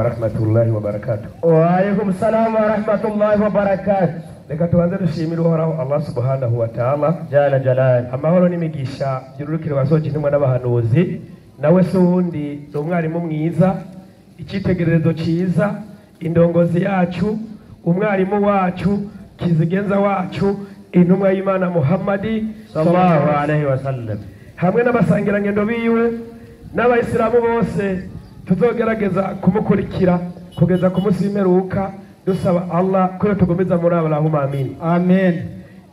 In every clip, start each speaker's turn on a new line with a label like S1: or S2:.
S1: Warahmatullahi wabarakatuh.
S2: Wa alaikum salam wa rahmatullahi wa barakatuh.
S1: Reka tubanze dushimire Uhoraho Allah subhanahu wa ta'ala.
S2: Jala jalal.
S1: Amahoro n'imigisha byururukire wasoje intumwa n'abahanuzi, nawe si uwundi ni umwarimu mwiza, icyitegererezo cyiza, indongozi yacu, umwarimu wacu, kizigenza wacu, intumwa y'Imana Muhammadi
S2: sallallahu alaihi wasallam,
S1: hamwe n'abasangirangendo biwe n'abayisilamu bose tuzogerageza kumukurikira kugeza ku munsi w'imperuka, dusaba Allah ko tugomeza muri Allahumma amin.
S2: Amen.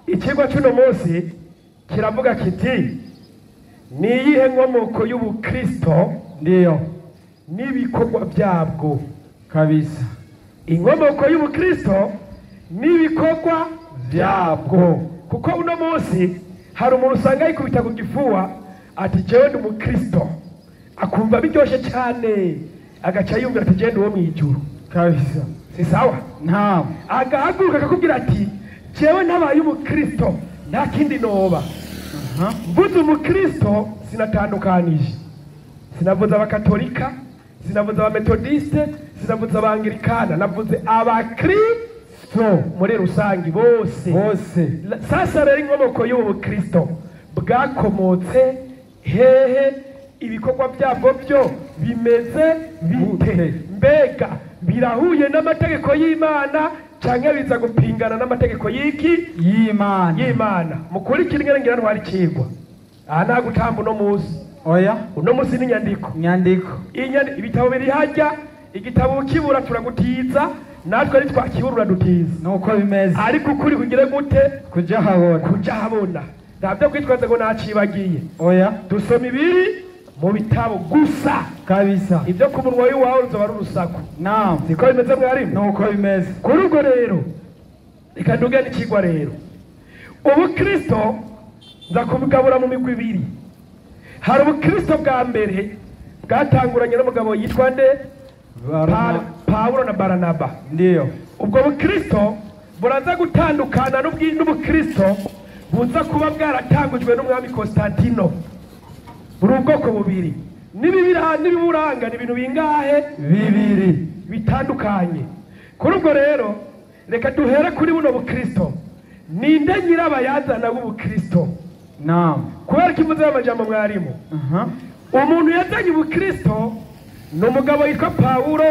S1: Ikigwa cy'uno munsi kiravuga kiti: ni iyihe nkomoko y'ubukristo
S2: Ndiyo
S1: n'ibikorwa byabwo?
S2: Kabisa.
S1: Inkomoko y'ubukristo n'ibikorwa byabwo. Kuko uno munsi hari umuntu usanga yikubita ku gifuwa ati jewe ndi umukristo, akumva biryoshe cyane, agaca yumvira ati jewe ndi uwo mw'ijuru.
S2: Kabisa.
S1: Si sawa?
S2: Naam.
S1: Agahaguruka akakubwira ati jewe ntabaye umukristo nta kindi noba. Mvuze umukristo sinatandukanije, sinavuze abakatolika, sinavuze abametodiste, sinavuze abangilikana, navuze abakristo muri rusangi bose
S2: bose.
S1: Sasa rero inkomoko y'ubu bukristo bwakomotse hehe? Ibikorwa byabwo byo bimeze bite? Mbega birahuye n'amategeko y'Imana canke biza gupingana n'amategeko y'iki?
S2: Y'Imana.
S1: Y'Imana. Mukurikira ingene ngira ntwari ikigwa. Aha nta gutamba uno munsi.
S2: Oya.
S1: Uno munsi ni inyandiko.
S2: Inyandiko.
S1: Ibitabo biri hajya, igitabo ukibura turagutiza, natwe ari twakibura uradutiza.
S2: Nuko bimeze.
S1: Ariko ukuri kugire gute?
S2: Kuja habona.
S1: Kuja habona. Ntabyo kwitwaza ngo nacibagiye.
S2: Oya.
S1: Dusoma ibiri mu bitabo gusa.
S2: Kabisa.
S1: Ibyo ku munwa w'iwawe ruzoba ari urusaku.
S2: Naam.
S1: Siko bimeze mwarimu?
S2: Nuko bimeze.
S1: Kuri ubwo rero reka nduge n'ikigwa rero. Ubukristo nza kubugabura mu migwi ibiri. Hari ubukristo bwa mbere bwatanguranye n'umugabo yitwa nde? Pawulo na Baranaba.
S2: Ndiyo.
S1: Ubwo bukristo buraza gutandukana n'ubukristo buza kuba bwaratangujwe n'umwami Konstantino. Buri ubwoko bubiri. N'ibiburanga ni ibintu bingahe?
S2: Bibiri
S1: bitandukanye. Kuri ubwo rero reka duhere kuri buno bukristo. Ninde nyirabayazana w'ubukristo?
S2: Naam.
S1: Kubera ko imvuze y'amajambo mwarimu. Umuntu yazanye ubukristo ni umugabo yitwa Pawulo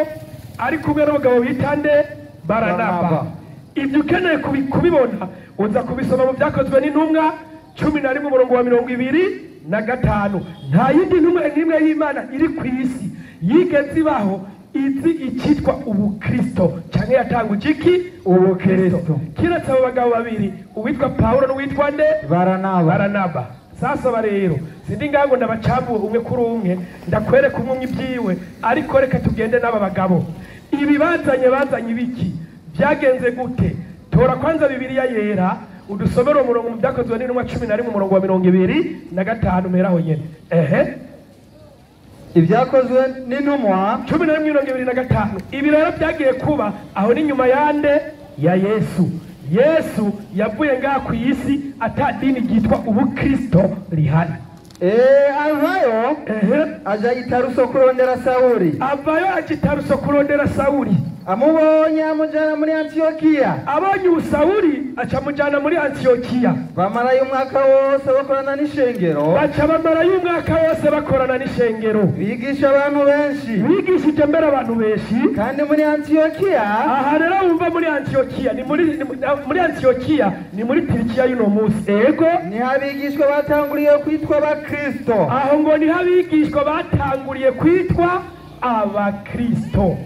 S1: ari kumwe n'umugabo bita nde? Baranaba. Ibyo ukeneye kubibona uza kubisoma mu byakozwe n'intumwa 11 umurongo wa 25. Nta yindi ntumwa n'imwe y'Imana iri ku isi yigeze ibaho izi icyitwa ubukristo canke yatanguje iki?
S2: Ubukristo.
S1: Kiretse abo bagabo babiri, uwitwa Pawulo n'uwitwa nde?
S2: Baranaba.
S1: Baranaba. Sasa rero sindi ngango ndabacambuwe umwe kuri umwe, ndakwereka umwe ibyiwe, ariko reka tugende n'aba bagabo. Ibi bazanye bazanye ibiki? Byagenze gute? Tora kwanza Bibiliya yera udusomere umurongo mu byakozwe n'intumwa 11 umurongo wa 25 meraho nyene. Ehe.
S2: Ibyakozwe n'intumwa
S1: 11:25. Ibi rero byagiye kuba aho ni nyuma yande ya Yesu. Yesu yavuye ngaha ku isi ata dini ryitwa ubukristo rihari.
S2: Avayo aja i Taruso kurondera Sawuli.
S1: Avayo aja i Taruso kurondera Sawuli.
S2: Amubonye amujana muri Antiyokiya.
S1: Abonye Sawuli aca amujana muri Antiyokiya.
S2: Bamarayo umwaka wose bakorana n'ishengero.
S1: Baca bamarayo umwaka wose bakorana n'ishengero.
S2: Bigisha abantu benshi.
S1: Bigishije mbere abantu benshi.
S2: Kandi muri Antiyokiya.
S1: Aha rero wumva muri Antiyokiya ni muri Antiyokiya ni muri Turikiya y'uno munsi. Ego.
S2: Niho abigishwa batanguriye kwitwa abakristo.
S1: Aho ngo niho abigishwa batanguriye kwitwa abakristo.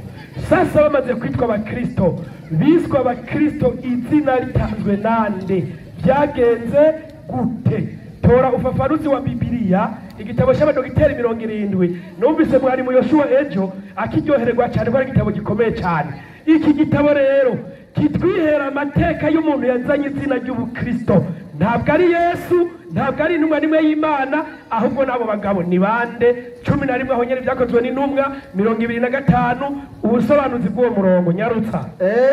S1: Sasa bamaze kwitwa abakristo, biswa abakristo izina ritanzwe nande? Byagenze gute? Tora ufafanuzi wa Bibiliya, igitabo cy'abadogiteri 70. Numvise mwarimu Yoshua ejo akiryohererwa cyane ko ari igitabo gikomeye cyane. Iki gitabo rero kitwihera amateka y'umuntu yazanye izina ry'ubukristo. Ntabwo ari Yesu, Ntabwo ari intumwa nimwe y'Imana, ahubwo n'abo bagabo ni bande? 11 aho nyene Ibyakozwe n'Intumwa 25, ubusobanuzi bw'uwo murongo, nyarutsa.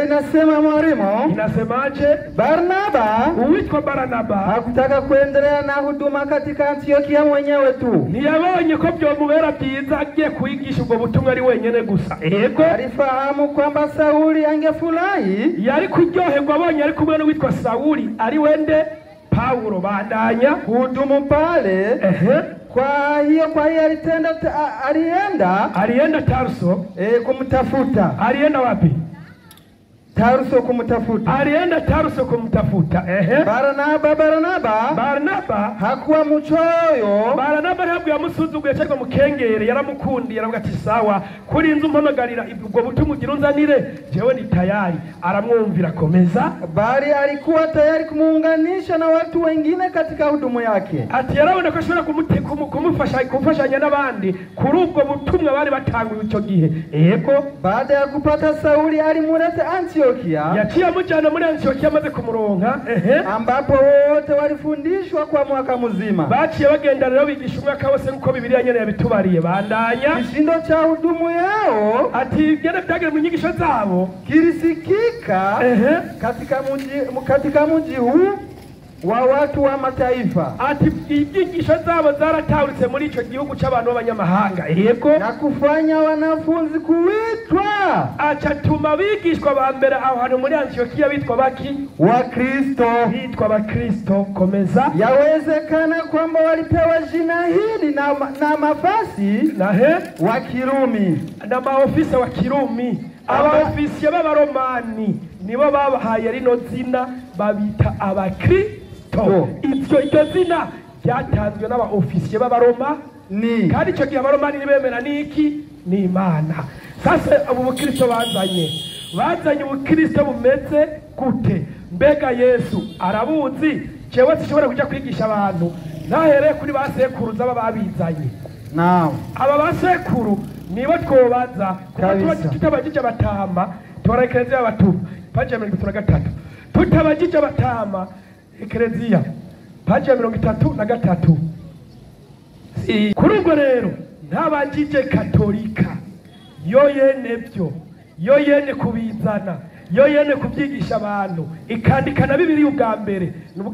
S2: Inasema mwalimu,
S1: Inasemaje?
S2: Barnaba
S1: Uwitwa Baranaba
S2: hakutaka kuendelea na huduma katika Antiokia mwenyewe tu.
S1: ntiyabonye ko byomubera byiza agiye kwigisha ubwo butumwa ari wenyene gusa. Ego.
S2: Alifahamu kwamba Sauli angefurahi
S1: Yari kuryoherwa abonye ari kumwe n'uwitwa Sawuli, ari wende? Pawulo. Bandanya.
S2: kuhudumu pale. Kwa hiyo alienda
S1: Alienda Tarso.
S2: Kumtafuta.
S1: Alienda wapi?
S2: Tarso kumtafuta.
S1: Alienda Tarso kumtafuta. Ehe.
S2: Barnaba
S1: Barnaba
S2: hakuwa mchoyo
S1: Baranaba ntabwo yamusuzuguye cyangwa mukengere, yaramukundiye, aravuga ati: "Sawa, kuri inzu mpamagarira ubwo butumwa ugira unzanire, jewe ni tayari." Aramwumvira. Komeza.
S2: Bali alikuwa tayari kumuunganisha na watu wengine katika hudumu yake.
S1: Ati yarabona ko ashobora kumufasha, kumfashanya n'abandi kuri ubwo butumwa bari batanguye icyo gihe. Yego.
S2: Baada ya kupata Sauli alimuleta Antiokia,
S1: Yaciye amujyana muri Antiyokiya amaze kumuronka. Ehe.
S2: ambapo wote walifundishwa kwa mwaka mzima.
S1: Baciye bagenda rero bigisha umwaka wose, nk'uko Bibiliya nyene yabitubariye. Bandanya.
S2: Kishindo cha hudumu yao
S1: Ati byene byagere mu nyigisho zabo
S2: kilisikika katika mji huu wa watu wa mataifa
S1: Ati inyigisho zabo zaratahutse muri ico gihugu c'abantu b'abanyamahanga. Yego.
S2: Na kufanya wanafunzi kuitwa
S1: Aca atuma abigishwa ba mbere aho hantu muri Antiyokiya bitwa baki?
S2: Wakristo.
S1: Bitwa Abakristo. Komeza.
S2: Yawezekana kwamba walipewa jina hili na mafasi
S1: Nahe
S2: wa Kirumi
S1: n'amaofisa wa Kirumi, abaofisiye b'Abaromani nibo babahaye rino zina, babita Abakristo. Iryo zina ryatanzwe n'abaofisiye b'Abaroma
S2: ni
S1: kandi icyo gihe Abaromani ntibemera niki? Ni Imana. Sasa ubu bukristo bazanye ubukristo bumeze gute? Mbega Yesu arabuzi? Jewe sinshobora kuja kwigisha abantu ntahereye kuri ba sekuruza baba babizanye. Aba basekuru nibo twobaza, kuko tuba tutabajije abatama. Tora Ekereziya y'Abatuma, paji ya 33. Tutabajije abatama, Ekereziya, paji ya 33. Kuri ubwo rero ntabajije Katolika yo yene byo, yo yene kubizana, yo yene kubyigisha abantu, ikandika na Bibiliya ubwa mbere,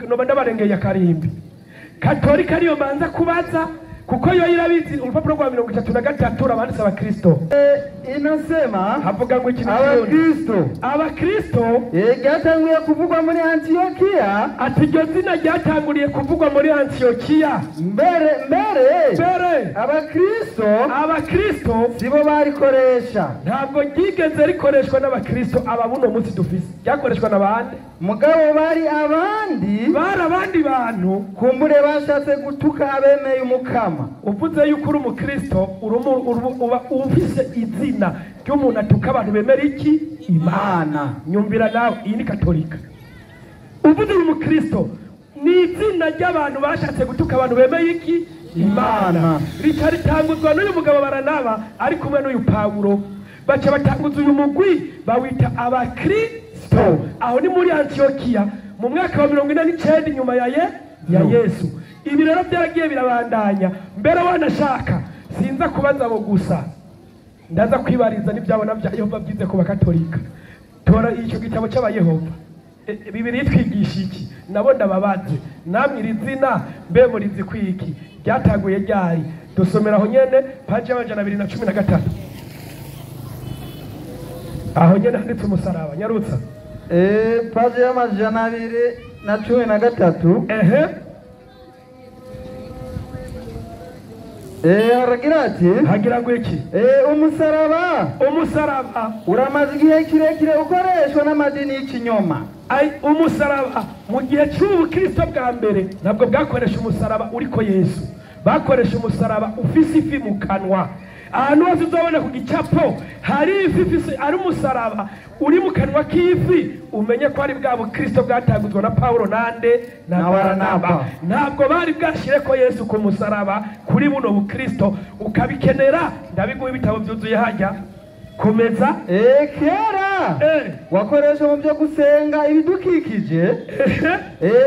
S1: noba ndabarengeye akarimbi. Katolika niyo manza kubaza, kuko yo irabizi. Urupapuro rwa 33 rabanditse Abakristo.
S2: Inasema
S1: Havuga ngo iki ni Kirundi.
S2: Abakristo
S1: Abakristo
S2: ryatanguye kuvugwa muri Antiyokiya
S1: Ati iryo zina ryatanguriye kuvugwa muri Antiyokiya.
S2: Mbere
S1: Mbere
S2: Abakristo
S1: Abakristo
S2: sibo barikoresha.
S1: Ntabwo ryigeze rikoreshwa n'Abakristo aba buno munsi dufise. Ryakoreshwa na bande?
S2: Mugabo bari abandi.
S1: Bari abandi bantu.
S2: Kumbure bashatse gutuka abemeye Umukama.
S1: Uvuze yuko uri umukristo, uba ufise izina ry'umuntu atuka abantu bemera iki? Imana. Nyumvira nawe, iyi ni Katolika. Uvuze uri umukristo, ni izina ry'abantu bashatse gutuka abantu bemeye iki? Imana.
S2: Imana.
S1: Rica ritanguzwa n'uyu mugabo Baranaba ari kumwe n'uyu Pawulo, baca batanguza uyu mugwi bawita Abakristo. Aho ni muri Antiyokiya mu mwaka wa 49 inyuma ya Yesu. Ibi rero byaragiye birabandanya. Mbere wanashaka sinza kubaza abo gusa, ndaza kwibariza n'ibyabona bya Yehova byize ku Bakatolika. Tora icyo gitabo cy'Abayehova. Bibiliya itwigisha iki? Nabo ndababaze: namwe iri zina mbe murizi kwiki? Ryatanguye ryari? Dusomera aho nyene, paji y'213, aho nyene handitse umusaraba. Nyarutsa.
S2: Paji y'213. Haragira ati
S1: Hagira ngo iki?
S2: Umusaraba
S1: Umusaraba
S2: uramaze igihe kirekire ukoreshwa n'amadini y'ikinyoma.
S1: Ai, umusaraba mu gihe cy'ubukristo bwa mbere ntabwo bwakoresha umusaraba uriko Yesu, bakoresha umusaraba ufise ifi mu kanwa. Ahantu hose uzabona ku gicapo hari ifi ifise, ari umusaraba uri mu kanwa k'ifi, umenye ko ari bwa bukristo bwatanguzwa na Pawulo nande? Na
S2: Na
S1: Baranaba.
S2: Baranaba.
S1: Ntabwo bari bwashire ko Yesu ku musaraba kuri buno bukristo. Ukabikenera ndabiguha, ibitabo byuzuye hajya. Komeza.
S2: Kera Wakoresha mu byo gusenga ibidukikije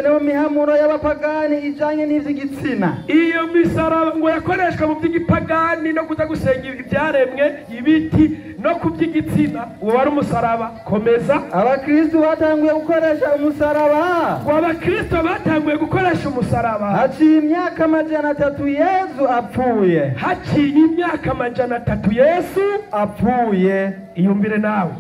S2: no mu mihamuro y'abapagani ijanye n'ivy'igitsina.
S1: Iyo misaraba ngo yakoreshwa mu by'igipagani no kuza gusenga ibyaremwe, ibiti no ku by'igitsina, uwo wari umusaraba. Komeza.
S2: Abakristo batanguye gukoresha umusaraba.
S1: Ngo abakristo batanguye gukoresha umusaraba
S2: haciye imyaka 300 Yesu apfuye.
S1: Haciye imyaka 300 Yesu
S2: apfuye.
S1: Iyumvire nawe,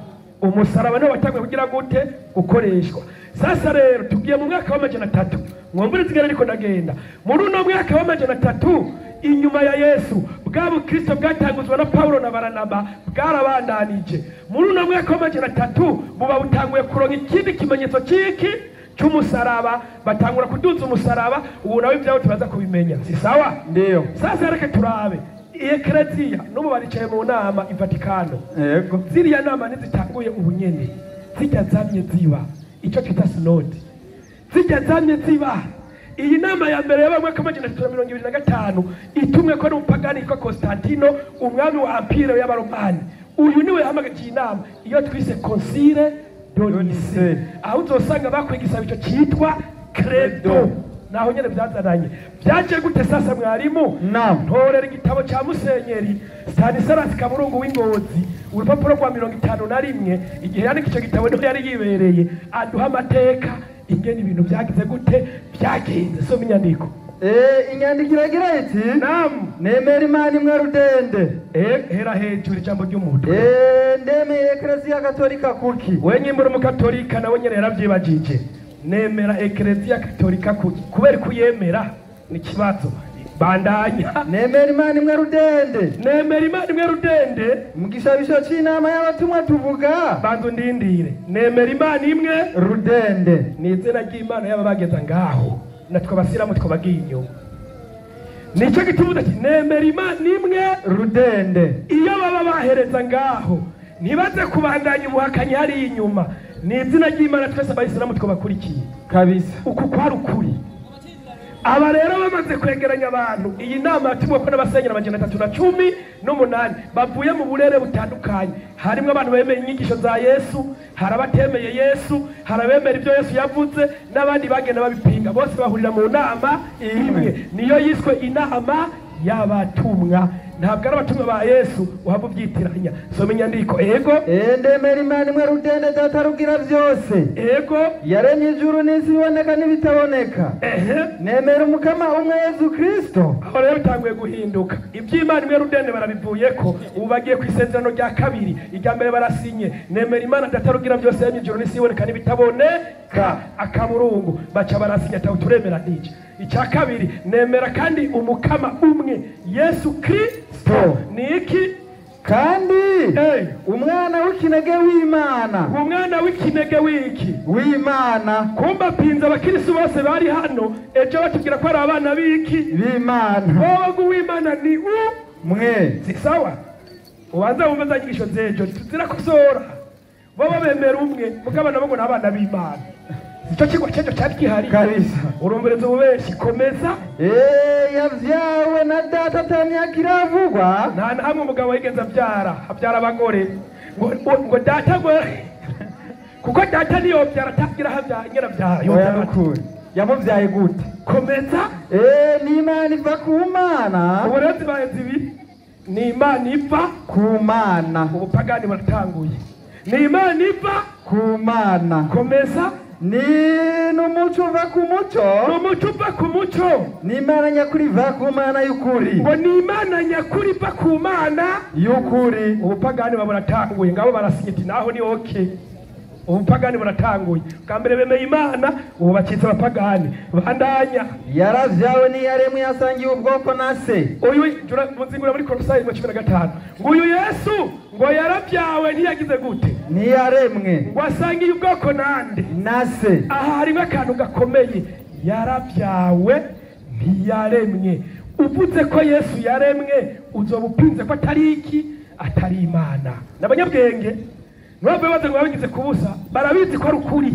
S1: umusaraba niwo watanguye kugira gute? Gukoreshwa. Sasa rero tugiye mu mwaka wa 300. Mwumvire zigera ariko ndagenda. Muri uno mwaka wa 300 inyuma ya Yesu, bwa bukristo bwatanguzwa na Paulo na Baranaba bwarabandanije. Muri uno mwaka wa 300 buba butanguye kuronka ikindi kimenyetso ciki cy'umusaraba, batangura kuduza umusaraba. Ubu nawe ibyawe tubaza kubimenya, si sawa?
S2: Ndiyo.
S1: Sasa reka turabe Eklezia n'ubu baricaye mu nama i Vatikano.
S2: Yego.
S1: Ziriya nama ntizitanguye ubunyene, zijya zamye ziba icyo twita sinodi, zijya zamye ziba. Iyi nama ya mbere yabaye mu mwaka wa 325 itumwe ko n'umupagani yitwa Constantino, umwami wa empire y'Abaromani. Uyu niwe yahamagaje iyi nama, iyo twise Concile de Nicée, aho uzosanga bakwigisaba icyo cyitwa credo. Naho nyene byazananye. Byaje gute sasa mwarimu? Ntorera igitabo cya Musenyeri Stanislas Kaburungu w'Ingozi, urupapuro rwa 51. Igihe yandika icyo gitabo niho yari yibereye, aduha amateka ingene ibintu byagize gute byagenze. Soma inyandiko.
S2: Inyandiko iragira iti:
S1: Naam.
S2: Nemera Imana imwe rudende.
S1: Hera hejuru ijambo ry'umutwe.
S2: Ndemeye Eklezia Katolika kuki?
S1: We nyimbura umukatolika nawe nyene yaravyibajije. Nemera Eklezia Katolika kuki? Kubera kuyemera ni kibazo. Bandanya.
S2: Nemera Imana imwe rudende.
S1: Nemera Imana imwe rudende.
S2: Mu gisabisho c'inama y'abatumwa tuvuga.
S1: Banzu ndindire. Nemera Imana imwe
S2: rudende.
S1: Ni izina ry'Imana y'aba bageza ngaho. Natwe abasiramu twabagiye inyuma. Nicyo gituma ati nemera Imana imwe
S2: rudende.
S1: Iyo baba bahereza ngaho ntibaze kubandanya ubuhakanyi hari inyuma. Ni izina ry'Imana twese abayisilamu twabakurikiye
S2: kabisa.
S1: Uku kwari ukuri. Aba rero bamaze kwegeranya abantu, iyi nama yatumwe ko n'abasenyera 318 bavuye mu burere butandukanye. Harimo abantu bemeye inyigisho za Yesu, hari abatemeye Yesu, hari abemera ibyo Yesu yavuze n'abandi bagenda babipinga. Bose bahurira mu nama imwe, niyo yiswe inama y'abatumwa. Ntabwo ari abatumwa ba Yesu uhava ubyitiranya. Soma inyandiko. Ego.
S2: Ndemera Imana imwe rudende data rugira byose.
S1: Ego.
S2: Yaremye ijuru n'isi iboneka n'ibitaboneka. Nemera umukama umwe Yesu Kristo.
S1: Aho rero bitanguye guhinduka. Iby'Imana imwe rudende barabivuyeko, ubu bagiye ku isezerano rya kabiri. Irya mbere barasinye nemera Imana data rugira byose yaremye ijuru n'isi iboneka n'ibitaboneka, akaburungu baca barasinya ataho turemera n'iki. Icya kabiri nemera kandi umukama umwe Yesu Kristo. Ni iki?
S2: Kandi umwana w'ikinege w'Imana.
S1: Umwana w'ikinege w'iki?
S2: W'Imana.
S1: Kumba pinza abakristo bose bari hano ejo batubwira ko ari abana b'iki?
S2: B'Imana.
S1: Wowe w'Imana ni
S2: mwe.
S1: Si sawa? Ubanza wumve za nyigisho z'ejo zirakosora. Bobo bemera umwe mugabo nabo ngo n'abana b'Imana. Icyo kigwa cyejo cyari gihari
S2: kabisa.
S1: Urumbereza ububeshi. Komeza.
S2: Yavyawe na data atamyaka iravugwa.
S1: Nta na hamwe umugabo yigeze abyara, abyara abagore. Ngo data ngo kuko data niyo byara atagira aho nyirabyara.
S2: Yamubyaye gute?
S1: Komeza.
S2: Ni Imana iva ku Mana.
S1: Ubu rero zibaye zibiri. Ni Imana iva
S2: ku Mana.
S1: Ubupagani buratanguye. Ni Imana iva
S2: ku Mana.
S1: Komeza.
S2: Ni n'umuco uva ku muco.
S1: N'umuco uva ku muco.
S2: Ni Imana nyakuri iva ku Mana y'ukuri.
S1: Ngo ni Imana nyakuri iva ku Mana
S2: y'ukuri.
S1: Ubupagani buratanguye. Ngabo barasinye ati naho ni okay. Ubupagani buratanguye. Bwa mbere bemeye Imana, ubu bacitse abapagani. Bandanya.
S2: Yaravyawe ntiyaremwe yasangiye ubwoko na se.
S1: Uyu muzingura muri Kolosayi 15. Ngo uyu Yesu ngo yaravyawe ntiyagize gute?
S2: Ntiyaremwe.
S1: Ngo asangiye ubwoko nande?
S2: Na se.
S1: Aha harimo akantu gakomeye. Yaravyawe ntiyaremwe. Uvuze ko Yesu yaremwe, uzoba upinze ko atari iki? Atari Imana. N'abanyabwenge nubwo baze ngo babigize kubusa, barabizi ko ari ukuri.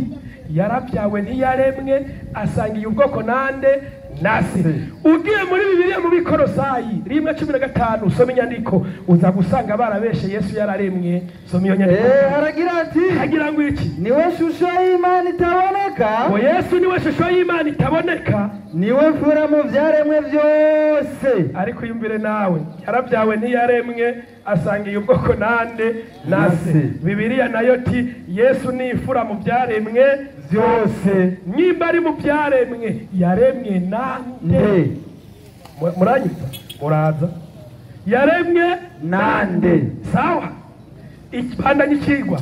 S1: Yarabyawe ntiyaremwe, asangiye ubwoko nande? Nase. Ugiye muri Bibiliya mu Bikorosayi 1:15 usoma inyandiko, uza gusanga barabeshe Yesu yararemwe. Soma iyo nyandiko.
S2: Haragira ati,
S1: hagira ngo iki?
S2: Niwe shusho y'Imana itaboneka.
S1: Ngo Yesu niwe shusho y'Imana itaboneka,
S2: niwe mfura mu byaremwe byose.
S1: Ariko yumvire nawe, yarabyawe ntiyaremwe, asangiye ubwoko nande? Nase. Bibiliya nayo ti Yesu ni imfura mu byaremwe
S2: byose.
S1: Nimba ari mu byaremwe, yaremwe nande? Muranyita muraza, yaremwe
S2: nande?
S1: Sawa, ikibandanye ikigwa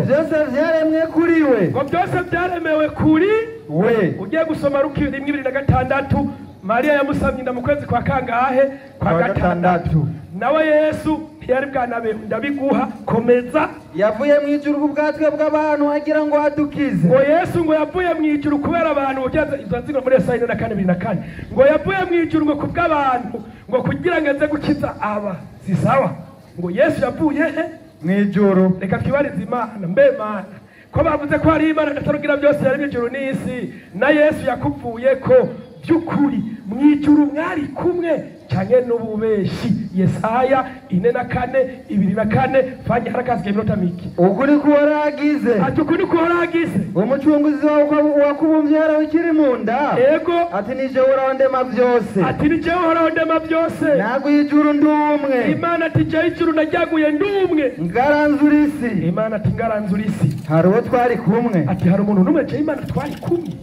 S2: byose byaremwe kuri we.
S1: Ngo byose byaremewe kuri
S2: we.
S1: Ugiye gusoma Luka 1:26, Mariya yamusamye inda mu kwezi kwa kangahe? Kwa gatandatu. Nawe Yesu ntiyari bwanabe ndabiguha. Komeza.
S2: Yavuye mu ijuru ubwatwe bw'abantu agira ngo adukize.
S1: Ngo Yesu ngo yavuye mu ijuru kubera abantu, ugeze izo nzigo muri Yesaya 4:24, ngo yavuye mu ijuru ngo kubw'abantu, ngo kugira ngo aze gukiza aba. Si sawa? Ngo Yesu yavuye he?
S2: Mu ijuru.
S1: Reka twibarize Imana, mbe Mana, ko bavuze ko ari Imana ndatarugira byose yaremye ijuru n'isi, na Yesu yakuvuye ko by'ukuri mu ijuru mwari kumwe cyane n'ububeshi. Yesaya 4:4, 2:4, fanya harakasigaye iminota mike.
S2: Ukuri kuhoragize.
S1: Ati ukuri kuhoragize.
S2: Umucunguzi wawe wakubumbye ukiri mu nda.
S1: Ego.
S2: Ati nije uhoraho ndema byose.
S1: Ati nije uhoraho ndema byose.
S2: Naguye ijuru ndumwe.
S1: Imana ati je ijuru najyaguye ndumwe.
S2: Ngaranzura isi.
S1: Imana ati ngaranzura isi.
S2: Hari uwo twari kumwe.
S1: Ati hari umuntu n'umwe je Imana twari kumwe.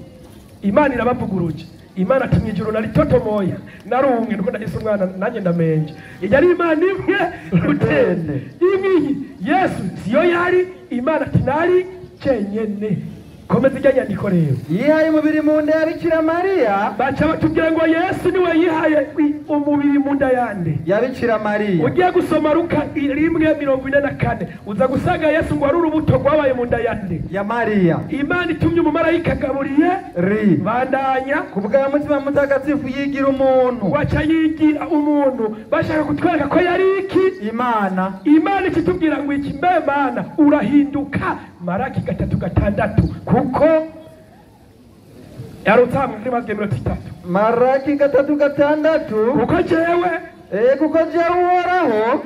S1: Imana irabavuguruje. Imana ati mwijuru nari toto moya narumwe nuko ndahise umwana nanjye ndamenje. Yari Imana imwe rutende imwe Yesu siyo yari. Imana ati nari cyenyene. Komeza ijya nyandiko rero.
S2: Yihaye umubiri mu nda ya Bikira Mariya.
S1: Baca batubwira ngo Yesu niwe yihaye umubiri mu nda yande?
S2: Ya Bikira Mariya.
S1: Ugiye gusoma Luka 1:44 uza gusanga Yesu ngo ari urubuto rwabaye mu nda yande?
S2: Ya Mariya.
S1: Imana itumye umumarayika agaburiye
S2: ri
S1: bandanya
S2: kubwa Mutima Mutagatifu yigira umuntu.
S1: Waca yigira umuntu. Bashaka kutwereka ko yari iki?
S2: Imana.
S1: Imana ikitubwira ngo iki? Mbe Mana urahinduka. Maraki 3:6, kuko yarutsamwe muri mazwe 30.
S2: Maraki 3:6,
S1: kuko jewe
S2: kuko jewe uhoraho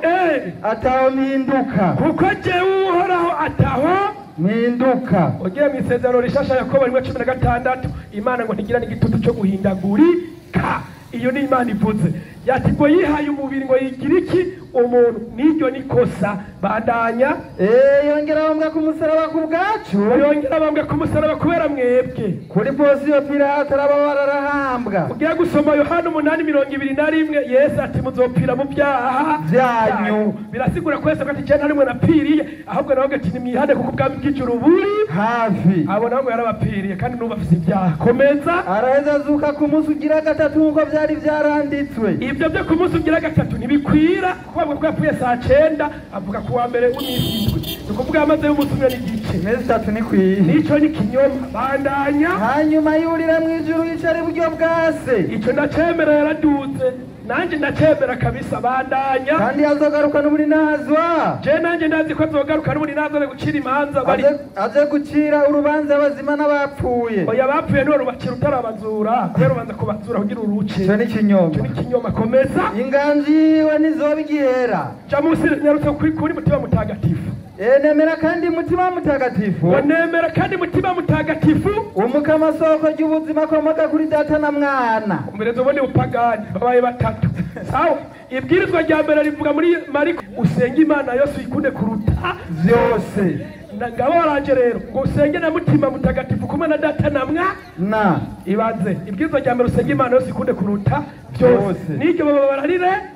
S2: ataho mpinduka.
S1: Kuko jewe uhoraho ataho
S2: mpinduka.
S1: Ugiye mu isezerano rishasha Yakobo 1:16, Imana ngo ntigira n'igitutu cyo guhindagurika. Iyo ni Imana ivuze. Yati ngo yihaye umubiri ngo yigira iki? Umuntu. N'iryo ni kosa. Bandanya.
S2: Yongera bambwa ku musaraba ku bwacu.
S1: Yongera bambwa ku musaraba kubera mwebwe.
S2: Kuri Ponsiyo Pilato arababara arahambwa.
S1: Ugiye gusoma Yohana 8:21, Yesu ati muzopfira mu byaha
S2: byanyu.
S1: Birasigura ko Yesu ati je ntarimwe napfiriye, ahubwo nawe ati nimwihane kuko ubwami bw'ijuru buri
S2: hafi.
S1: Abo nabo yarabapfiriye kandi n'ubu bafise ibyaha. Komeza.
S2: Araheza azuka ku munsi ugira gatatu nk'uko byari byaranditswe.
S1: Ibyo byo ku munsi ugira gatatu ntibikwira kuko bavuga ko yapfuye saa 9, avuga ku wa mbere w'iminsi 7. Ni ukuvuga yamaze y'umunsi umwe n'igice.
S2: Iminsi 3 nikwiye.
S1: Nico ni kinyoma. Bandanya.
S2: Hanyuma yurira mu ijuru yicara iburyo bwa se.
S1: Ico ndacemera yaraduze. Nanje ndacemera kabisa. Bandanya.
S2: Kandi azogaruka n'uburinazwa.
S1: Je nanje ndazi ko azogaruka n'uburinazwa aze gucira imanza bari.
S2: Aze gucira urubanza abazima n'abapfuye.
S1: Oya bapfuye niwe rubacira utarabazura. Kubera ubanza kubazura kugira uruce.
S2: Ico ni kinyoma.
S1: Ico ni kinyoma. Komeza.
S2: Inganji yiwe nizoba igihera.
S1: Ja munsi nyarutse kuri Mutima Mutagatifu.
S2: Nemera kandi Mutima Mutagatifu.
S1: Nemera kandi Mutima Mutagatifu.
S2: Umukama soko ry'ubuzima akomoka kuri Data na Mwana.
S1: Umbereze ubundi bupagani babaye batatu. Sawa? Ibwirizwa rya mbere rivuga muri Mariko usenge Imana yose uyikunde kuruta
S2: byose.
S1: Ngabo waranje rero ngo usenge na Mutima Mutagatifu kumwe na Data na Mwana. Ibanze ibwirizwa rya mbere usenge Imana yose ikunde kuruta byose. N'iryo baba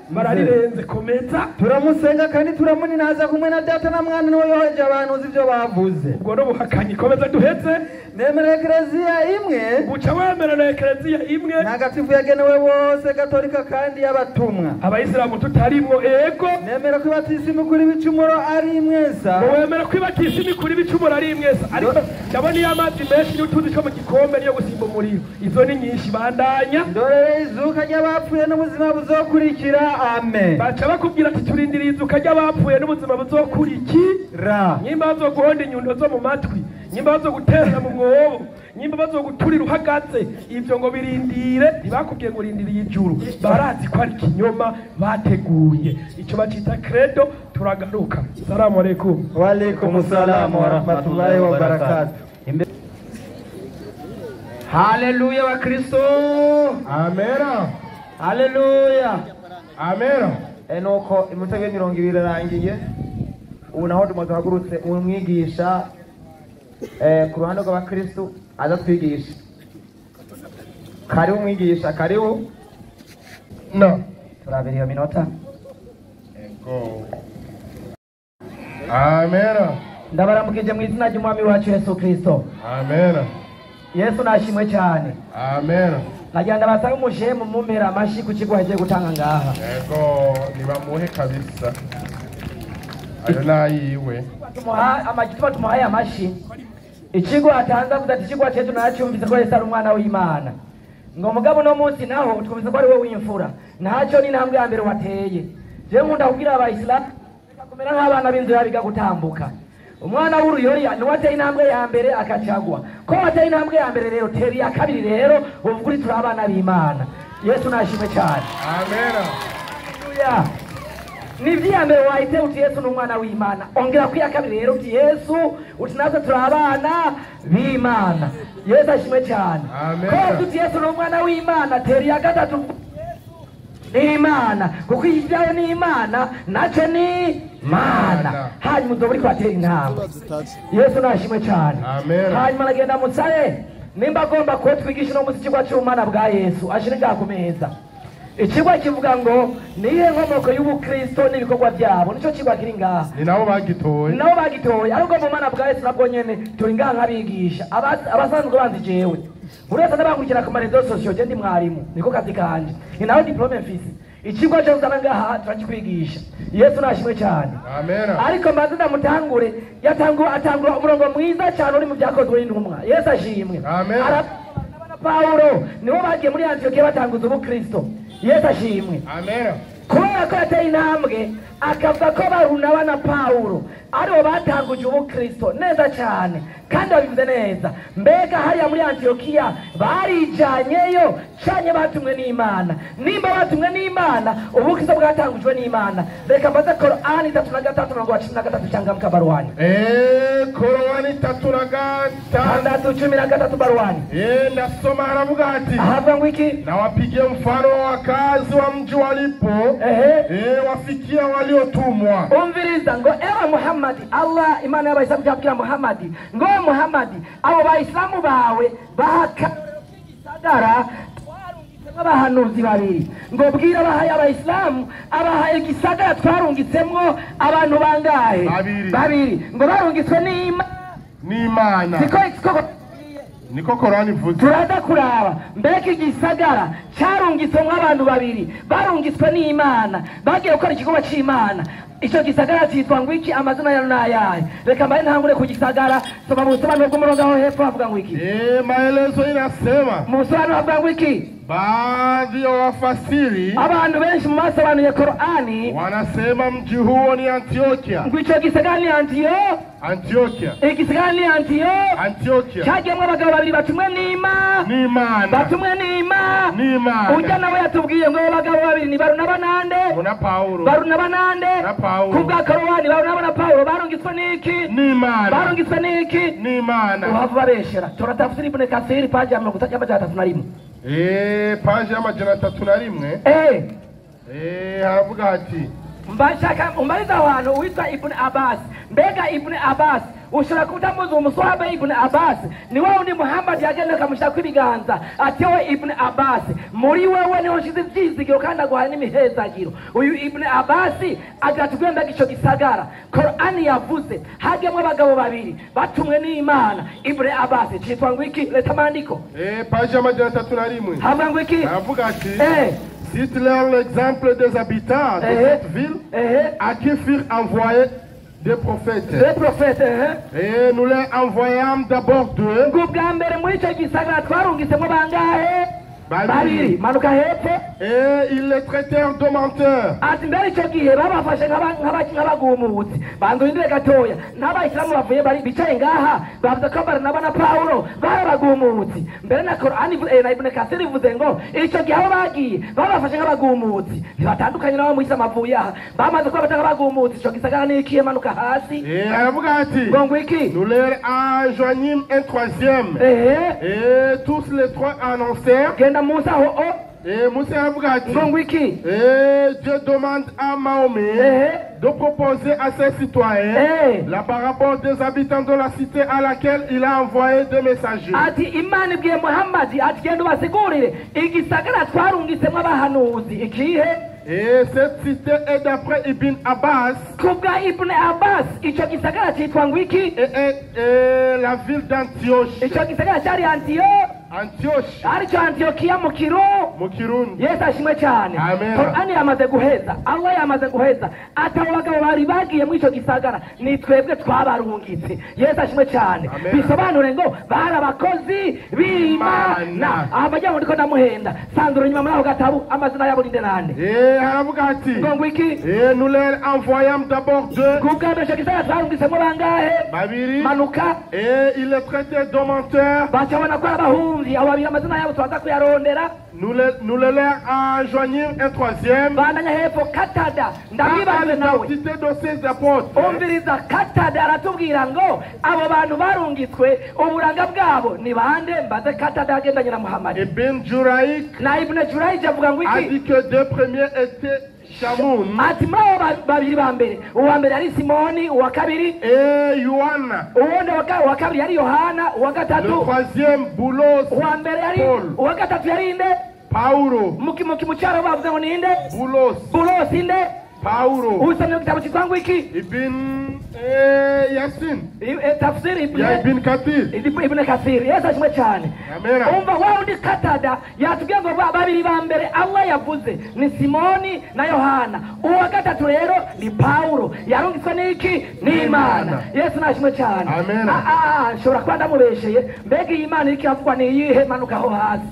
S1: bararirenze. Komeza.
S2: Turamusenga kandi turamuninaza kumwe na Data na Mwana niwe yoheje abantu uzi ibyo bavuze.
S1: Ubwo no buhakanyi. Komeza duheze.
S2: Nemera Eklezia imwe.
S1: Buca wemera na Eklezia imwe.
S2: Ntagatifu yagenewe bose Katolika kandi y'abatumwa.
S1: Abayisilamu tutarimwo. Ego.
S2: Nemera ko ibatisimu kuri bicumuro ari imwesa.
S1: Wemera ko ibatisimu kuri bicumuro ari imwesa. Ariko ndabona iyo amazi menshi n'utuzi two mu gikombe niyo gusimba umuriro. Izo ni nyinshi. Bandanya.
S2: Ndorere izuka ry'abapfuye n'ubuzima buzokurikira. Amen.
S1: Baca bakubwira ati turindiriye izuka ry'abapfuye n'ubuzima buzokurikira. Nyimba zo guhonda inyundo zo mu matwi. Nyimba bazoguterera mu mwobo, nyimba bazoguturira uhagaze, ivyo ngo birindire. Ntibakubwiye ngo rindiriye ijuru, barazi ko ari kinyoma bateguye. Ico bacita credo. Turagaruka. Salamu alaikum.
S2: Wa alaikum salam wa rahmatullahi wa barakatuh.
S3: Haleluya wa Kristo.
S4: Amena.
S3: Haleluya.
S4: Amena.
S3: Nuko iminota 20 irangiye. Ubu naho duhagurutse umwigisha ku ruhande rw'abakristo aza twigisha. Karibu umwigisha, karibu.
S4: No.
S3: Turabira iyo minota.
S4: Ego. Amena.
S3: Ndabaramukije mu izina ry'Umwami wacu Yesu Kristo.
S4: Amena.
S3: Yesu nashimwe cyane.
S4: Amena.
S3: Nagira ndabasaba umushemu mumpera amashi ku kigo hagiye gutanga ngaha.
S4: Ego, nibamuhe kabisa. Ayo nayiwe.
S3: Amagituma tumuhaye amashi. Ikigo atanze avuze ati ikigo cyetu nacyumvise ko Yesu ari umwana w'Imana. Ngo mugabo no munsi naho twumvise ko ari we w'imfura. Ntacyo ni intambwe ya mbere wateye. Je nkunda kubwira abayisilamu reka kumera nk'abana b'inzu yabiga gutambuka. Umwana w'uruyori ni wateye intambwe ya mbere akacagwa. Ko wateye intambwe ya mbere rero teri ya kabiri rero uvuga uri turi abana b'Imana. Yesu nashimwe cyane.
S4: Amena.
S3: Haleluya. Ni vya mbere wahite uti Yesu ni umwana w'Imana. Ongera ku ya kabiri rero uti Yesu uti natwe turi abana b'Imana. Yesu ashimwe cyane.
S4: Amen.
S3: Ko uti Yesu ni umwana w'Imana teri ya gatatu ni Imana, kuko ibyayo ni Imana nacyo ni Mana. Hanyuma uzoba uriko uratera intambwe. Yesu nashimwe cyane.
S4: Amen.
S3: Hanyuma aragenda musabe nimba agomba ko twigisha no munsi ikigwa cy'ubumana bwa Yesu ashire ngaha ku meza. Ikigwa kivuga ngo niye nkomoko y'ubukristo n'ibikorwa byabo, nico kigwa kiri ngaha.
S4: Ni nabo bagitoye.
S3: Ni nabo bagitoye, ariko mu mana bwa Yesu nabwo nyene turi ngaha nk'abigisha abasanzwe banzi jewe. Buri wese ndabankurikira ku marezo sosiyo, je ndi mwarimu, niko kazi kanje. Ni nawe diplome mfise. Ikigwa cyo uzana ngaha turakikwigisha. Yesu nashimwe cyane.
S4: Amen.
S3: Ariko mbanze ndamutangure, atangura umurongo mwiza cyane uri mu byakozwe n'intumwa. Yesu ashimwe.
S4: Amen.
S3: Paulo nibo bagiye muri Antiokiya batanguza ubukristo. Yesu ashimwe.
S4: Amen.
S3: Kubera ko yateye intambwe akavuga ko Barunaba na Paulo aribo batanguje ubukristo neza cyane kandi babivuze neza. Mbega hariya muri Antiokiya barijanyeyo canye batumwe n'Imana. Nimba batumwe n'Imana, ubukristo bwatangujwe n'Imana. Reka mbaze Korani 3:13 changamka baruani.
S4: Korani 3:6
S3: baruani.
S4: Nasoma haravuga ati
S3: havuga ngo iki?
S4: Nawapigia mfano wa wakazi wa mji walipo wafikia waliotumwa.
S3: Umviriza ngo ewa Muhammad, Allah Imana y'abayisilamu yabwira Muhammad ngo Muhammad abo bayisilamu bawe bahaka igisagara twarungitsemwo abahanuzi babiri. Ngo bwira abahaye abayisilamu abahaye igisagara twarungitsemwo abantu bangahe? Babiri. Ngo barungitswe n'Imana. Siko
S4: niko Korani ivuze.
S3: Turaza kuraba mbega igisagara cyarungitswemwo abantu babiri barungitswe n'Imana bagiye gukora igikorwa c'Imana. Ico gisagara cyitwa ngo iki? Amazina yayo n'ayahe? Reka mbaye ntangure ku gisagara. Soma mu busobanuro bw'umurongo aho hepfo havuga ngo iki?
S4: Maelezo inasema
S3: mu busobanuro havuga ngo iki?
S4: Baadhi ya wafasiri,
S3: abantu benshi mu basobanuye Korani
S4: wanasema mji huo ni Antiokia.
S3: Ngo ico gisagara ni Antiokia. Igisagara ni Antiokia. Cyagiyemwo abagabo babiri batumwe n'Imana. Batumwe n'Imana. Ujya nawe yatubwiye ngo abagabo babiri ni Barunaba nande?
S4: Na Paulo.
S3: Barunaba nande?
S4: Na Paulo.
S3: Kubwa Korani Barunaba na Paulo barungitswe n'iki?
S4: N'Imana.
S3: Barungitswe n'iki?
S4: N'Imana.
S3: Uhava bareshera. Turatafsiri Ibn Kathir paji ya 331.
S4: Paji ya 301. Haravuga ati
S3: mbashaka umbariza abantu witwa Ibn Abbas. Mbega Ibn Abbas ushobora kutamuzi umuswahaba Ibn Abbas ni wewe undi Muhammad yagenda akamushaka ibiganza ati we Ibn Abbas muri wewe niho nshize ivyizigiro kandi aguhaye n'imihezagiro. Uyu Ibn Abbas agatugwemba ico gisagara Korani yavuze hagemwe abagabo babiri batumwe n'Imana. Ibn Abbas citwa ngo iki? Leta mandiko.
S4: Paji ya 301.
S3: Havuga ngo iki?
S4: Aravuga ati cite-leur l'exemple des habitants de cette ville à qui furent envoyés des prophètes.
S3: Des prophètes,
S4: Et nous les envoyâmes d'abord deux.
S3: Babiri. Manuka hepfo.
S4: Et ils les traitèrent de menteurs.
S3: Ati mbere icyo gihe babafashe nk'abagumutsi. Banza urindire gatoya. N'abayisilamu bavuye bari bicaye ngaha bavuze ko Barinaba na Pawulo bari abagumutsi. Mbere na Korani na Ibn Kathir ivuze ngo icyo gihe aho bagiye babafashe nk'abagumutsi. Ntibatandukanye n'abo mu Isilamu bavuye aha. Bamaze kuba nk'abagumutsi. Ico gisagara ni ikihe? Manuka hasi.
S4: Et aravuga ati
S3: ngo iki?
S4: Nous leur enjoignîmes un troisième. Et tous les trois annoncèrent.
S3: Genda munsi aho o.
S4: Et Moussa aravuga ati
S3: ngo iki?
S4: Et Dieu demande à Mahomet de proposer à ses citoyens la parabole des habitants de la cité à laquelle il a envoyé des messagers.
S3: Ati Imana ibwiye Muhammad ati genda ubasigurire igisagara twarungisemo abahanuzi ikihe?
S4: Et cette cité est d'après Ibn Abbas.
S3: Kubwa Ibn Abbas ico gisagara cyitwa ngo iki?
S4: Et la ville d'Antioche.
S3: Ico gisagara cyari Antioche.
S4: Antioche.
S3: Aricyo Antiokiya mu Kirundi. Yesu ashimwe cyane. Korani yamaze guheza, Allah yamaze guheza. Ati abo bagabo bari bagiye muri ico gisagara ni twebwe twabarungitse. Yesu ashimwe cyane. Bisobanure ngo bari abakozi b'Imana. Abajya ngo ndiko ndamuhenda. Sanzura inyuma muri ako gatabu amazina yabo ninde nande?
S4: Aravuga ati
S3: ngo iki?
S4: Et nous leur envoyâmes d'abord deux.
S3: Kubwa mbere ico gisagara twarungisemo bangahe?
S4: Babiri.
S3: Manuka.
S4: Et ils les traitaient de menteurs.
S3: Bacabona ko ari abahungu. Abo babiri amazina yabo turaza kuyarondera.
S4: Nous le leur enjoignîmes un troisième.
S3: Bandanya hepfo Katada ndabibaze nawe.
S4: L'identité de ces apôtres.
S3: Umviriza Katada aratubwira ngo abo bantu barungitswe uburanga bwabo ni bande? Mbaze Katada agendanye na Muhammad.
S4: Ibn Jurayj
S3: na Ibn Jurayj avuga ngo iki?
S4: A dit que deux premiers étaient Shamoun.
S3: Ati muri abo babiri ba mbere, uwa mbere yari Simoni, uwa kabiri
S4: et Yohana.
S3: Uwundi uwa kabiri yari Yohana, uwa gatatu
S4: le troisième Boulos.
S3: Uwa mbere yari uwa gatatu yari inde?
S4: Paulo.
S3: Mu cyaro bavuze ngo ni inde?
S4: Boulos.
S3: Boulos inde?
S4: Paulo.
S3: Usomye mu gitabo cyitwa ngo iki?
S4: Ibn Yasin.
S3: Tafsir
S4: Ibn Kathir.
S3: Ibn Kathir. Yesu ashimwe cyane. Umva wa undi Katada yatubwiye ngo babiri ba mbere Allah yavuze ni Simoni na Yohana. Uwa gatatu rero ni Paulo. Yarungitswe n'iki? Ni Imana. Yesu nashimwe cyane. Nshobora kuba ndamubesheye. Mbega iyi Imana iriko iravugwa ni iyihe? Manuka aho hasi.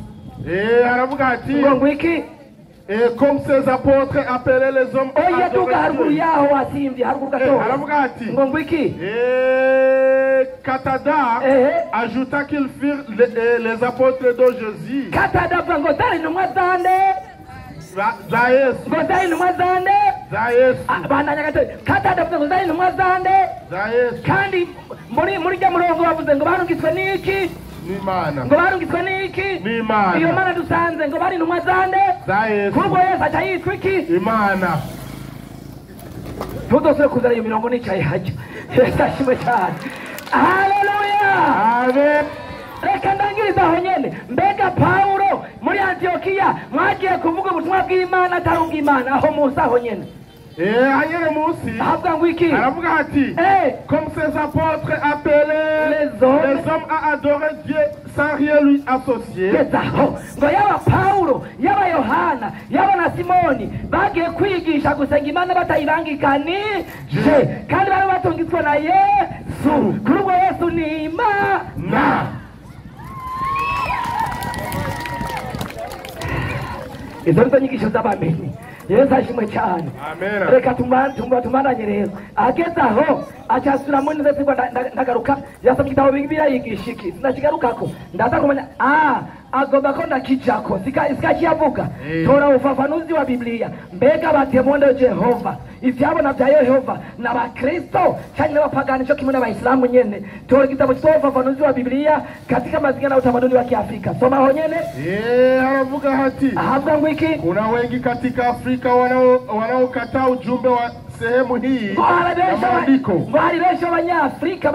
S4: Aravuga ati
S3: ngo iki?
S4: Et comme ces apôtres appelaient les hommes à adorer Dieu. Et Katada ajouta qu'ils furent les apôtres de Jésus. N'Imana.
S3: Ngo barungitswe n'iki?
S4: N'Imana.
S3: Iyo mana dusanze ngo bari intumwa zande?
S4: Za Yesu.
S3: Kubwo Yesu aca yitwa iki?
S4: Imana.
S3: Ntudosubire kuzana iyo mirongo nicaye hajya. Yesu ashimwe cyane. Haleluya.
S4: Amen.
S3: Reka ndangirize aho nyene. Mbega Pawulo muri Antiokiya mwagiye kuvuga ubutumwa bw'Imana atari ubw'Imana, aho muzi aho nyene.
S4: Hanyene munsi
S3: ahavuga ngo iki?
S4: Aravuga ati comme ces apôtres appelaient les hommes à adorer Dieu sans rien lui associer.
S3: Gezaho ngo yaba Pawulo yaba Yohana yaba na Simoni bagiye kwigisha gusenga Imana batayibangikanije kandi bari batungitswe na Yesu. Kuri ubwo Yesu ni Imana. Izo nizo nyigisho z'abamenyi. Yesu ashimwe cyane. Reka tumananye rero. Ageze aho acasubira muri nze sigwa ndagaruka yasomye igitabo Bibiliya yigisha iki sinakigarukako ndaza kumenya agomba ko ndakijako sikakiyavuga. Tora ufafanuzi wa Biblia. Mbega batemonde Jehova ivyabona vya Yehova n'abakristo cyane n'abapagani cyo kimwe n'abayisilamu nyene. Tora igitabo cyitwa ufafanuzi wa Biblia katika mazingira na utamaduni wa Kiafrika. Soma aho nyene.
S4: Aravuga hati
S3: ahavuga ngo iki?
S4: Kuna wengi katika Afrika wanaokataa ujumbe wa sehemu hii ya maandiko.
S3: Ngo hari benshi b'abanyafrika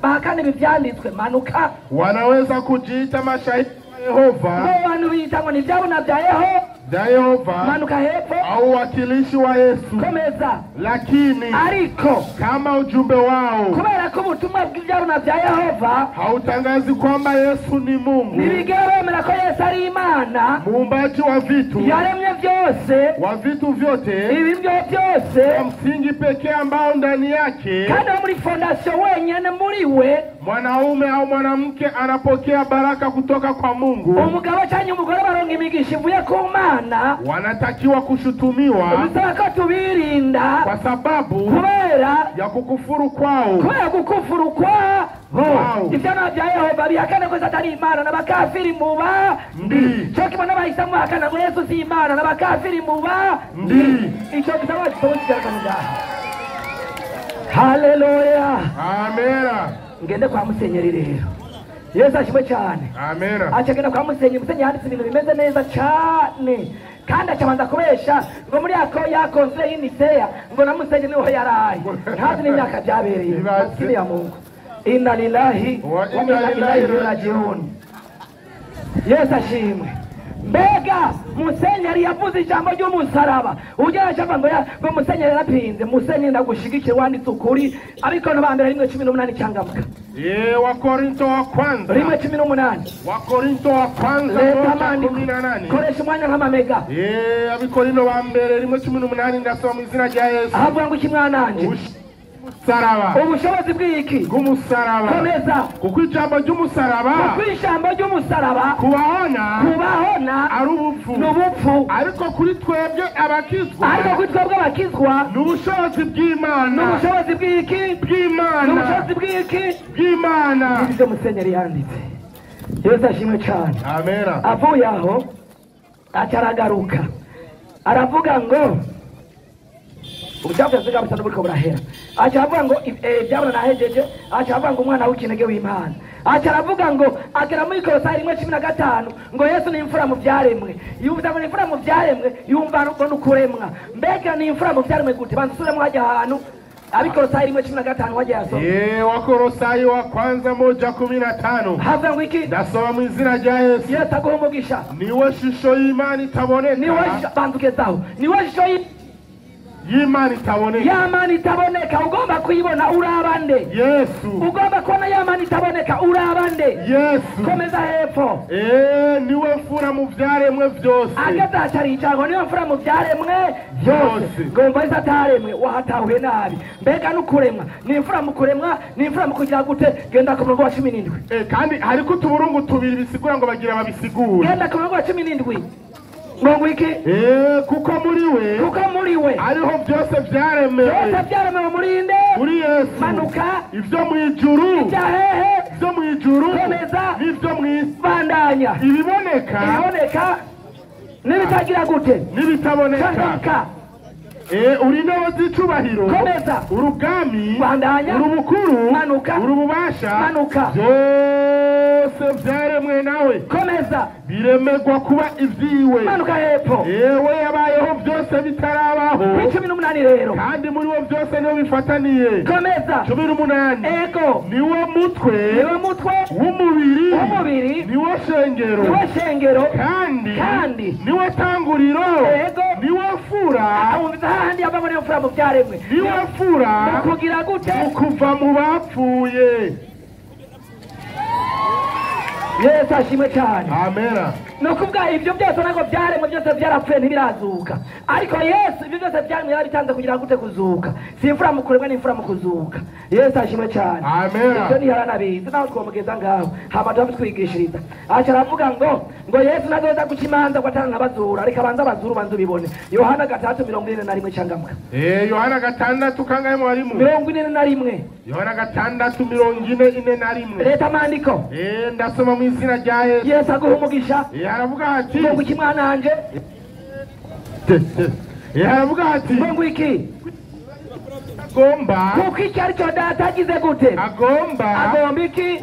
S3: bahakana ibi vyanditswe. Manuka.
S4: Wanaweza kujiita mashahidi wa Yehova.
S3: Ngo bantu biyita ngo ni ivyabona vya Yehova. Manuka hepfo.
S4: Au wakilishi wa Yesu.
S3: Komeza.
S4: Lakini
S3: ariko
S4: kama ujumbe wao
S3: kubera ko ubutumwa bw'ivyabona vya Yehova
S4: hautangazi kwamba Yesu ni Mungu,
S3: ntibigera bemera ko Yesu ari Imana
S4: muumbaji wa vitu,
S3: yaremye vyose,
S4: wa vitu vyote,
S3: ibi byose,
S4: kwa msingi pekee ambao ndani yake,
S3: kandi muri fondation wenyene wenyene muri we.
S4: Mwanaume au mwanamke anapokea baraka kutoka kwa Mungu.
S3: Umugabo cyangwa umugore baronka imigisha ivuye ku Mana.
S4: Wanatakiwa kushutumiwa.
S3: Bisaba ko tubirinda
S4: kwa sababu
S3: kubera
S4: ya kukufuru kwao.
S3: Kubera gukufuru kwabo.
S4: Wow.
S3: Ivyana vya Yehova bihakana ko satani Imana n'abakafiri muba
S4: ndi.
S3: Cyo kimwe n'abahisamu bahakana ngo Yesu si Imana n'abakafiri muba
S4: ndi.
S3: Icyo gitabo kisobanura ngaha. Haleluya.
S4: Amena.
S3: Ngende kwa musenyeri rero. Yesu ashimwe cyane.
S4: Amena.
S3: Acagenda kwa musenyeri, musenyeri yanditse ibintu bimeze neza cyane. Kandi acabanza kubesha ngo muri yako yakonse y'Iniseya ngo na musenyeri niho yaraye. Ntazi n'imyaka byabereye. Maskini ya Mungu. Inna lillahi wa inna ilaihi rajiun. Yesu ashimwe. Mbega musenyeri yavuze ijambo ry'umusaraba. Ujya ashaka ngo ngo musenyeri yarapinze, musenyeri ndagushigikire wanditse ukuri. Ariko no bambere 1:18 cyangamuka.
S4: Wakorinto wa kwanza
S3: 1:18.
S4: Wakorinto wa kwanza 18.
S3: Koresha umwanya nk'amamega.
S4: Abikorino wa mbere 1:18 ndasoma mu izina rya Yesu.
S3: Ahavuga ngo iki mwananje?
S4: Umusaraba.
S3: Ubushobozi bw'iki?
S4: Bw'umusaraba.
S3: Komeza.
S4: Kuko ijambo ry'umusaraba.
S3: Kuko ijambo ry'umusaraba. Kubahona
S4: ari ubupfu.
S3: N'ubupfu.
S4: Ariko kuri twebwe abakizwa.
S3: Ariko kuri twebwe abakizwa.
S4: N'ubushobozi bw'Imana.
S3: N'ubushobozi bw'iki?
S4: Bw'Imana.
S3: N'ubushobozi bw'iki?
S4: Bw'Imana.
S3: Ibyo musenyeri yanditse. Yesu ashimwe cyane.
S4: Amena.
S3: Avuye aho acaragaruka. Aravuga ngo ubujyabuze bwa buriko burahera. Aca avuga ngo byabona nahejeje, aca avuga ngo umwana w'ikinege w'Imana. Aca aravuga ngo agera muri Kolosayi 1:15 ngo Yesu ni imfura mu byaremwe. Yumva ngo ni imfura mu byaremwe, yumva ngo nukuremwa. Mbega ni imfura mu byaremwe gute? Banzusubiremo hajya ahantu Abikolosayi 1:15 wajya yasoma.
S4: Wakolosayi wa kwanza 1:15.
S3: Havuga ngo iki?
S4: Ndasoma mu izina rya Yesu.
S3: Yesu aguhe umugisha.
S4: Niwe shusho y'Imana itaboneka.
S3: Niwe banzukezaho. Niwe shusho
S4: y'Imana itaboneka.
S3: Y'Imana itaboneka ugomba kuyibona urabande.
S4: Yesu.
S3: Ugomba kubona y'Imana itaboneka urabande.
S4: Yesu.
S3: Komeza hepfo.
S4: Niwe mfura mu byaremwe byose.
S3: Ageza acarica ngo niwe mfura mu byaremwe byose. Ngomba isataremwe wahatahuye nabi. Mbega nukuremwa, ni imfura mu kuremwa, ni imfura mu kugira gute? Genda ku murongo wa 17.
S4: Kandi hariko utuburungu tubiri bisigura ngo bagira babisigure.
S3: Genda ku murongo wa 17. Ngo iki?
S4: Kuko muri we.
S3: Kuko muri we.
S4: Ariho byose byaremewe.
S3: Byose byaremewe muri nde?
S4: Muri Yesu.
S3: Manuka.
S4: Ibyo mu ijuru.
S3: Ibya hehe?
S4: Ibyo mu ijuru.
S3: Komeza.
S4: N'ibyo mu isi.
S3: Bandanya.
S4: Ibiboneka.
S3: Ibiboneka. N'ibitagira gute?
S4: N'ibitaboneka. Uri intebe z'icubahiro.
S3: Komeza.
S4: Urubwami.
S3: Bandanya.
S4: Urubukuru.
S3: Manuka.
S4: Urububasha.
S3: Manuka.
S4: Byose byaremwe nawe.
S3: Komeza.
S4: Biremegwa kuba ivyiwe.
S3: Manuka hepfo.
S4: Yewe yabayeho byose bitarabaho.
S3: Kuri 18 rero.
S4: Kandi muri wo byose niho bifataniye.
S3: Komeza.
S4: 18.
S3: Ego.
S4: Niwe mutwe.
S3: Niwe mutwe
S4: w'umubiri.
S3: W'umubiri.
S4: Niwe shengero.
S3: Niwe shengero.
S4: Kandi niwe tanguriro.
S3: Ego.
S4: Niwe mfura.
S3: Awumviza hahandi yavamo niyo mfura mu byaremwe.
S4: Niwe mfura.
S3: Kugira gute?
S4: Kuva mu bapfuye.
S3: Yesu ashimwe cyane.
S4: Amena.
S3: Nukuvuga ibyo byose ntabwo byaremwe byose byarapfuye ntibirazuka. Ariko Yesu ibyo byose byaremwe yarabitanze kugira gute kuzuka. Si imfura mu kuremwa ni imfura mu kuzuka. Yesu ashimwe cyane.
S4: Amena.
S3: Ibyo ntiharanabizi naho twomugeza ngaho. Hama turabitwigishiriza. Aca aravuga ngo Yesu nazoza guca imanza ngo atana n'abazura. Reka abanze abazuru banze ubibone. Yohana 6:41 cyangamuka.
S4: Yohana 6 kangahe mwarimu?
S3: 41.
S4: Yohana 6:41.
S3: Leta amandiko.
S4: Ndasoma mu izina rya Yesu.
S3: Yesu aguhe umugisha.
S4: Aravuga ati
S3: ngo iki mwananje?
S4: Aravuga ati
S3: ngo iki?
S4: Agomba.
S3: Kuko icyo ari cyo data agize gute?
S4: Agomba.
S3: Agomba iki?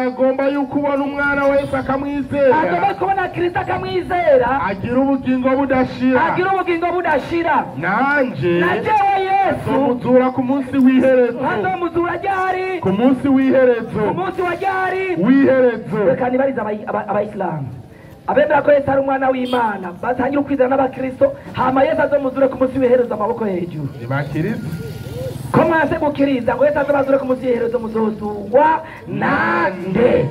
S4: Agomba yuko ubona umwana wese akamwizera.
S3: Agomba kubona Kristo akamwizera.
S4: Agira ubugingo budashira.
S3: Agira ubugingo budashira.
S4: Nanje.
S3: Na jewe Yesu.
S4: Nzomuzura ku munsi w'iherezo.
S3: Nzomuzura ryari?
S4: Ku munsi w'iherezo.
S3: Ku munsi wa ryari?
S4: W'iherezo.
S3: Reka nibarize abayisilamu. Abemera ko Yesu ari umwana w'Imana batangira ukwizera n'abakristo, hama Yesu azomuzure ku munsi w'iherezo amaboko hejuru.
S4: Ntibakiriza.
S3: Ko mwanse gukiriza ngo Yesu azobazure ku munsi w'iherezo muzozugwa nande?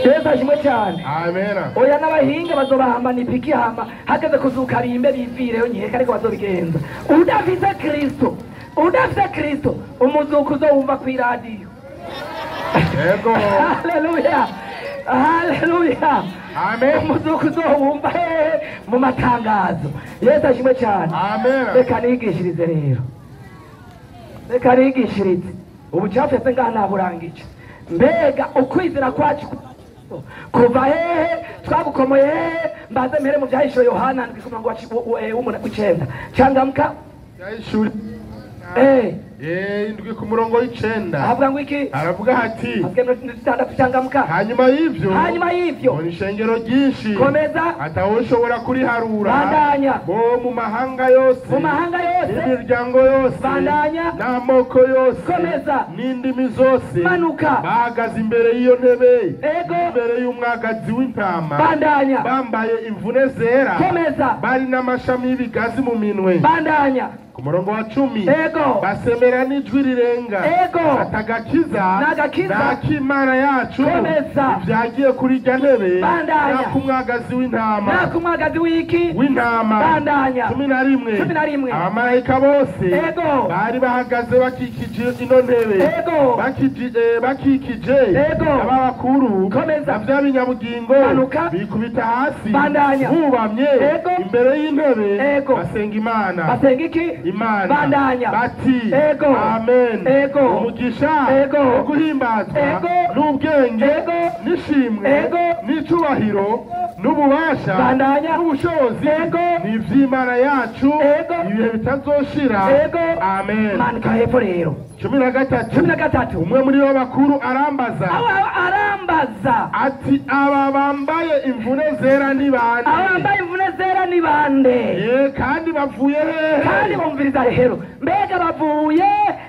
S3: Yesu ashimwe cyane.
S4: Amena.
S3: Oya n'abahinga bazobahamba nipiki hama hageze kuzuka rimbe bivireyo nkeka ariko bazobigenza. Udafise Kristo Udafite Kristo umuzuko uzowumva ku iradiyo.
S4: Yego.
S3: Haleluya, haleluya.
S4: Amen.
S3: Umuzuko uzowumva hehe? Mu matangazo. Yesu ashimwe cyane.
S4: Amen.
S3: Reka nigishirize rero, reka nigishirize ubucafu ngaha naburangije. Mbega ukwizera kwacu kuva hehe? Twagukomoye hehe? Mbanze mpere mu byahishuwe Yohana ndwi ku murongo w'icenda. Cangamuka.
S4: Byahishuri 7 ku murongo w'9.
S3: Avuga ngo iki?
S4: Aravuga ati
S3: 6 cangamuka.
S4: Hanyuma y'ivyo,
S3: hanyuma y'ivyo
S4: mbona ishengero ryinshi,
S3: komeza,
S4: atawushobora kuriharura,
S3: bandanya,
S4: bo mu mahanga yose,
S3: mu mahanga yose,
S4: n'imiryango yose,
S3: bandanya,
S4: n'amoko yose,
S3: komeza,
S4: n'indimi zose,
S3: manuka,
S4: bahagaze imbere y'iyo ntebe,
S3: ego,
S4: imbere y'umwagazi w'intama,
S3: bandanya,
S4: bambaye imvune zera,
S3: komeza,
S4: bari n'amashami y'ibigazi mu minwe,
S3: bandanya.
S4: Ku murongo wa 10,
S3: ego,
S4: basemera n'ijwi rirenga,
S3: ego,
S4: atagakiza
S3: n'agakiza
S4: n'ak'Imana yacu,
S3: komeza,
S4: ibyagiye kuri irya ntebe,
S3: bandanya,
S4: n'ak'umwagazi w'intama,
S3: n'ak'umwagazi w'iki?
S4: W'intama.
S3: Bandanya.
S4: 11,
S3: 11.
S4: Abamarayika bose,
S3: ego,
S4: bari bahagaze bakikije ino ntebe,
S3: ego,
S4: bakikije,
S3: ego,
S4: abakuru,
S3: komeza,
S4: na bya binyabugingo,
S3: manuka,
S4: bikubita hasi,
S3: bandanya,
S4: bubamye,
S3: ego,
S4: imbere y'intebe,
S3: ego,
S4: basenga Imana,
S3: basenga iki?
S4: Imana.
S3: Bandanya.
S4: Bati,
S3: ego,
S4: amen,
S3: ego,
S4: umugisha,
S3: ego,
S4: uguhimbazwa,
S3: ego,
S4: n'ubwenge,
S3: ego,
S4: n'ishimwe,
S3: ego,
S4: n'icubahiro, n'ububasha,
S3: bandanya,
S4: n'ubushobozi,
S3: ego,
S4: n'ivy'Imana yacu,
S3: ego,
S4: ibihe bitazoshira,
S3: ego,
S4: amen.
S3: Manuka hepfo rero.
S4: 13.
S3: 13.
S4: Umwe muri bo bakuru arambaza,
S3: arambaza
S4: ati aba bambaye imvune zera ni bande?
S3: Aba bambaye imvune zera ni bande?
S4: Kandi bavuye hehe?
S3: Kandi bumviriza rero, mbega bavuye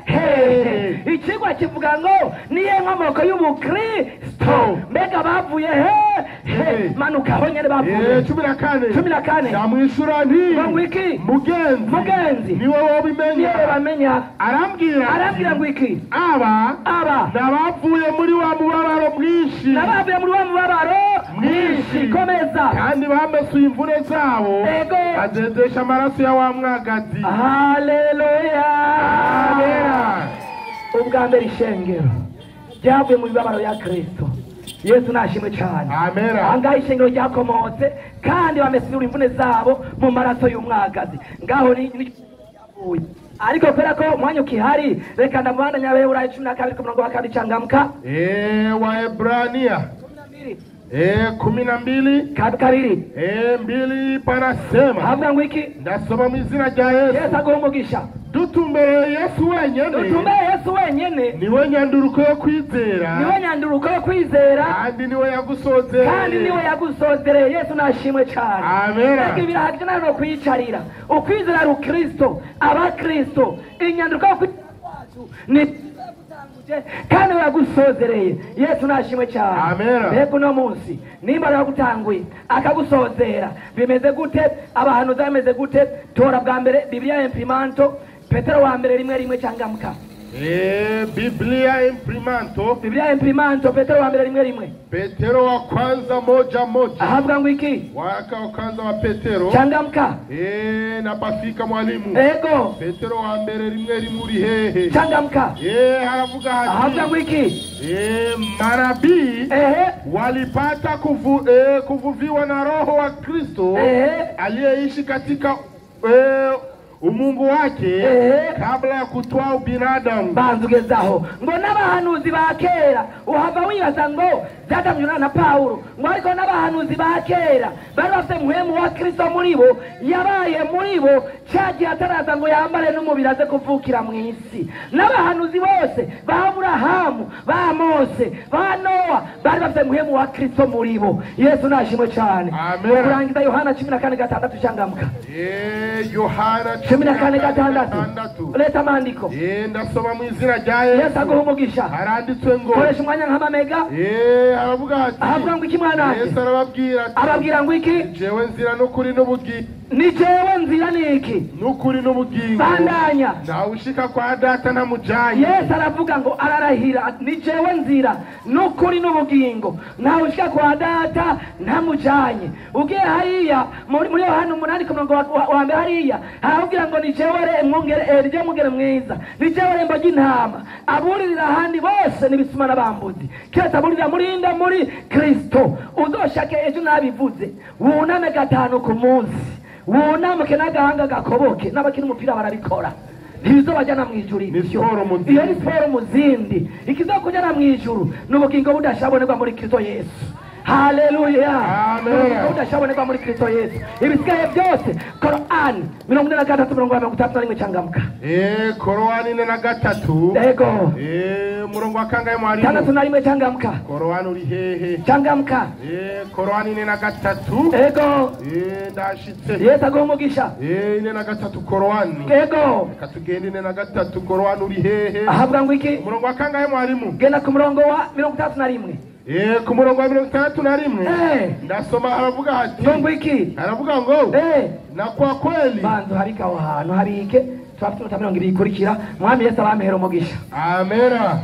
S3: hehe? Ikigwa kivuga ngo niye nkomoko y'ubukristo. Mbega bavuye hehe? Manuka aho nyene bavuye.
S4: 14.
S3: 14.
S4: Ndamwishura nti,
S3: ngo iki?
S4: Mugenzi,
S3: mugenzi,
S4: niwe wobimenya,
S3: niwe wabimenya.
S4: Arambwira
S3: ngo iki?
S4: Aba nabavuye muri wa mubabaro mwinshi,
S3: nabavuye muri wa mubabaro mwinshi, komeza,
S4: kandi bamesuye imvune zabo,
S3: ego,
S4: bazezesha amaraso ya wa mwagazi.
S3: Haleluya,
S4: amen.
S3: Ubwa mbere ishengero ryavuye mu mibabaro ya Kristo. Yesu nashimwe cyane.
S4: Amen.
S3: Ahangaha ishengero ryakomotse kandi bamesura imvune zabo mu maraso y'umwagazi. Ngaho ni yavuye. Ariko kubera ko umwanya ukihari, reka ndamubandanya Abaheburayo 12 ku murongo wa 2. Cangamuka.
S4: Waebrania 12
S3: kabiri
S4: 2 panasema,
S3: havuga ngo iki?
S4: Ndasoma mu izina rya Yesu.
S3: Yesu aguhe umugisha.
S4: Dutumbereye Yesu wenyene,
S3: dutumbereye Yesu wenyene,
S4: niwe nyanduruko yo kwizera,
S3: niwe nyanduruko yo kwizera,
S4: kandi niwe yagusozereye,
S3: kandi niwe yagusozereye. Yesu nashimwe cyane.
S4: Amen.
S3: Reka ibirahagije nawe no kwiyicarira. Ukwizera rukristo, abakristo, inyanduruko yo kwizera kwacu ni kandi yagusozereye. Yesu nashimwe cyane.
S4: Amen.
S3: Mbega uno munsi nimba yagutanguye akagusozera bimeze gute? Abahanuzi bameze gute? Tora bwa mbere Biblia imprimanto, Petero wa mbere 1:1. Cangamuka.
S4: Biblia imprimanto,
S3: Biblia imprimanto, Petero wa mbere 1:1.
S4: Petero wa kwanza 1:1.
S3: Ahavuga ngo iki?
S4: Waraka wa kwanza wa Petero.
S3: Cangamuka.
S4: Napafika mwalimu.
S3: Ego.
S4: Petero wa mbere 1:1 uri hehe?
S3: Cangamuka.
S4: Haravuga hati,
S3: ahavuga ngo iki?
S4: Manabii walipata kuvuviwa na Roho wa Kristo aliyeishi katika umungu wake kabla ya kutwaa ubinadamu.
S3: Banzugezaho ngo n'abahanuzi ba kera, uhava wibaza ngo byatamye na Paulo, ngo ariko n'abahanuzi ba kera bari bafite muhemu wa Kristo muri bo, yabaye muri bo cyagiye ataraza ngo yambare n'umubiri aze kuvukira mu isi. N'abahanuzi bose ba Aburahamu, ba Mose, ba Noa bari bafite muhemu wa Kristo muri bo. Yesu nashimwe cyane.
S4: Amen.
S3: Kurangiza Yohana 14:6. Cangamuka.
S4: Yohana
S3: 14:6. Leta amandiko.
S4: Ndasoma mu izina rya Yesu.
S3: Yesu aguhe umugisha.
S4: Haranditswe ngo,
S3: koresha umwanya nk'amamega.
S4: Aravuga ati,
S3: ahavuga ngo iki mwana wanjye?
S4: Yesu arababwira ati,
S3: ababwira ngo iki?
S4: Jewe nzira n'ukuri n'ubugingo.
S3: Ni jewe nzira niki?
S4: N'ukuri n'ubugingo.
S3: Bandanya.
S4: Ntawe ushika kwa Data ntamujanye.
S3: Yesu aravuga ngo ararahira, ni jewe nzira n'ukuri n'ubugingo, ntawe ushika kwa Data ntamujanye. Ugiye hariya muri Yohana 8 ku murongo wa mbere hariya harakubwira ngo ni jewe mwungere, ni jewe mwungere mwiza, ni jewe rembo ry'intama, aburirira ahandi bose n'ibisuma n'abambuzi, keretse aburira murinda muri Kristo. Uzoshake ejo nabivuze, wuname 5 ku munsi, wunamuke n'agahanga gakoboke. N'abakina umupira barabikora, ntibizobajyana mu ijuru. Iyo ni siporo mu zindi. Ikizokujyana mu ijuru ni ubugingo budashabonerwa muri Kristo Yesu. Haleluya. Ubugingo budashabonerwa muri Kristo Yesu. Ibisigaye byose Korani 43 murongo wa 31 changamka.
S4: Korani 43.
S3: Yego.
S4: Murongo wa kangahe mwarimu?
S3: 61 changamka.
S4: Korani uri hehe?
S3: Changamka.
S4: Korani 43.
S3: Yego.
S4: Ndashitse.
S3: Yesu aguhe umugisha.
S4: 43 Korani.
S3: Yego.
S4: Reka tugende 43 Korani uri hehe?
S3: Ahabwa ngo iki?
S4: Murongo wa kangahe mwarimu?
S3: Genda ku murongo wa 31.
S4: Ku murongo wa 31. Ndasoma haravuga hati.
S3: Ngo iki?
S4: Haravuga ngo na kwa kweli.
S3: Banzu harika aho hantu harike turafite iminota 20 ikurikira. Mwami Yesu abampera umugisha.
S4: Amena.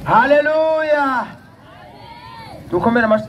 S2: Haleluya. Dukomere amashyi.